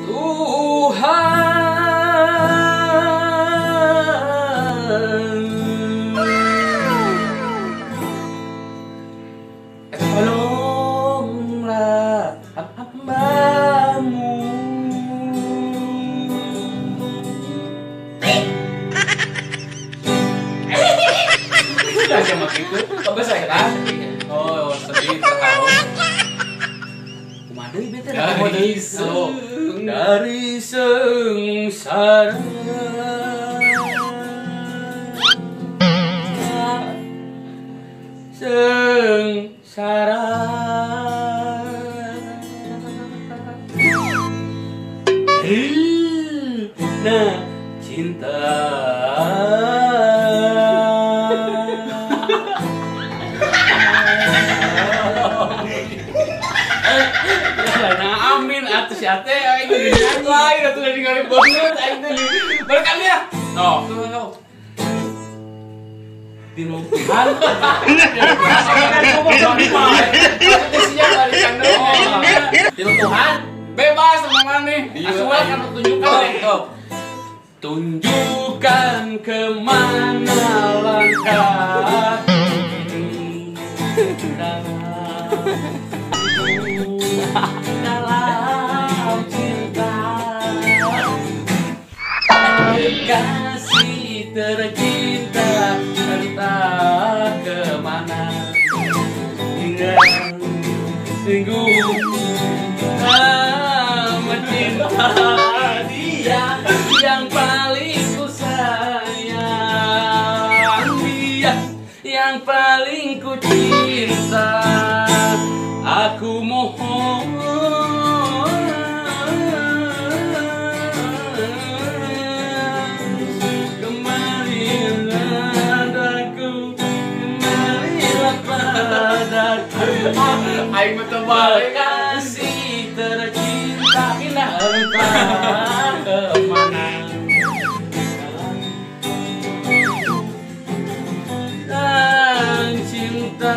Tuhan. Tolonglah hambamu. Sama gitu, apa saya kan? Oh, sedih terharu. Kumaha deui bete dari sengsara. Sengsara. Nah, cinta. Nah, amin atuh si ate aing nyanyi lain atuh dari ngarep banget aing teh balikan dia. Noh, tuh. Tinu Tuhan. Tinu Tuhan bebas sama mana? Asuhan kan tunjukkan deh. Tunjukkan kemana langkah dalam cinta. Kasih tercinta entah kemana hingga minggu mencinta dia yang paling ku sayang, dia yang paling ku cinta. Aku mohon kembalilah padaku, kembalilah padaku. Aing terbalik kasih tercinta entah kemana. Dan cinta.